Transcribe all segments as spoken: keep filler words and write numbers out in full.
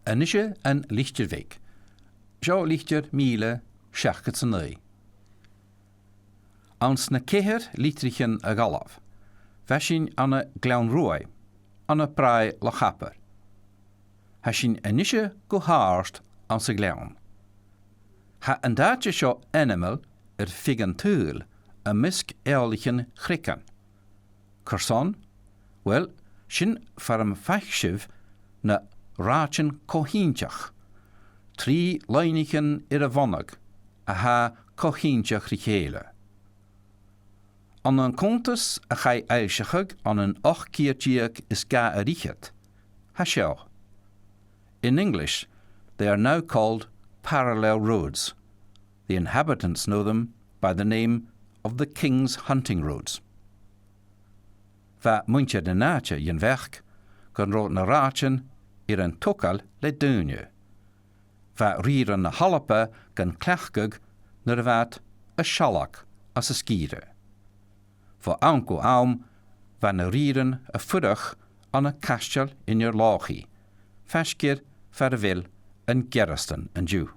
a-nise an Litir Bheag. Seo litir mìle seachdad 's a naoi. Anns na ceithir litrichean a dh'fhalbh, bha sinn ann an Gleann Ruaidh, ann am Bràigh Loch Abar. Tha sinn a-nise gu h-àrd anns a' ghleann. Tha an t-àite seo ainmeil air feadh an t-saoghail am measg eòlaichean chreagan. Carson? Uill, sin far am faic sibh na Ràithean Co-shìnteach, trì loidhnichean air a' bhonnach a tha co-shìnteach ri chèile. Ann an cunntas a chaidh fhoillseachadh ann an ochd ceud deug is dà air fhichead, tha seo: In English, they are now called parallel roads. The inhabitants know them by the name of the King's Hunting Roads. Bha muinntir an àite dhen bheachd gun robh na ràithean air an togail le daoine. Bha rìghrean na h-Alba gan cleachdadh nuair a bha iad a' sealg anns an sgìre. Bho àm gu àm, bha na rìghrean a' fuireach ann an Caisteal Inbhir Lòchaidh, faisg air far a bheil an Gearasdan an-diugh.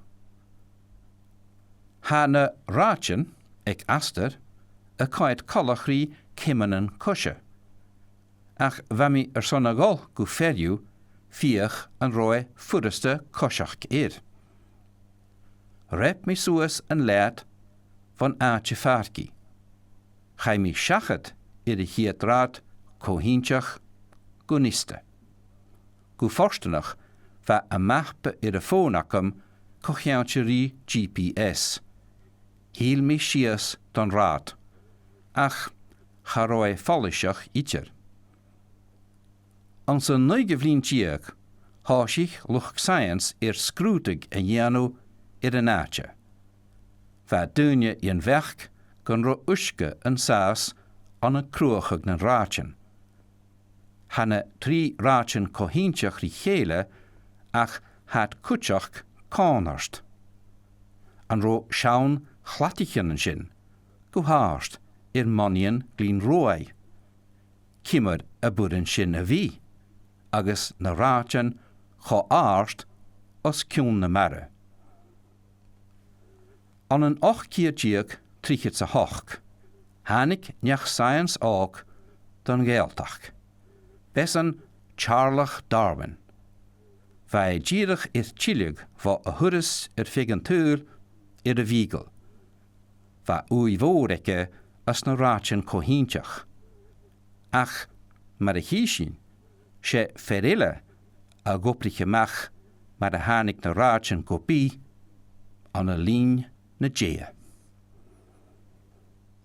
Tha na ràithean aig astar a' coimhead coltach ri ceumannan coise. Ach bha mi airson a dhol gu fear dhiubh feuch an robh e furasta coiseachd air. Reub mi suas an leathad bhon àite-pàircidh. Chaidh mi seachad air a' chiad rathad co-shìnteach gun fhiosta. Gu fortanach, bha am mapa air a' fòn agam co-cheangailte ri G P S. Thill mi sìos don rathad, ach cha robh e follaiseach idir. Anns an naoidheamh linn deug, thòisich luchd-saidheans air sgrùdadh a dhèanamh air an àite. Bha daoine dhen bheachd gun robh uisge an sàs ann an cruthachadh nan ràithean. Tha na trì ràithean co-shìnteach ri chèile, ach tha iad cuideachd còmhnard. An robh seann chladaichean an sin, gu h-àrd air monaidhean Ghlinn Ruaidh? Ciamar a b' urrainn sin a bhith, agus na ràithean cho àrd os cionn na mara? Ann an ochd ceud deug trithead 's a h-ochd, thàinig neach-saidheans òg don Ghàidhealtachd, b' esan Teàrlach Darwin. Bha e dìreach air tilleadh bho a thuras air feadh an t-saoghail air a' Bheagle. Bha ùidh mhòr aige anns na ràithean co-shìnteach. Ach, mar a chì sinn, 's e fear eile a dh'obraich a-mach mar a thàinig na ràithean gu bith, ann an Linn na Deighe.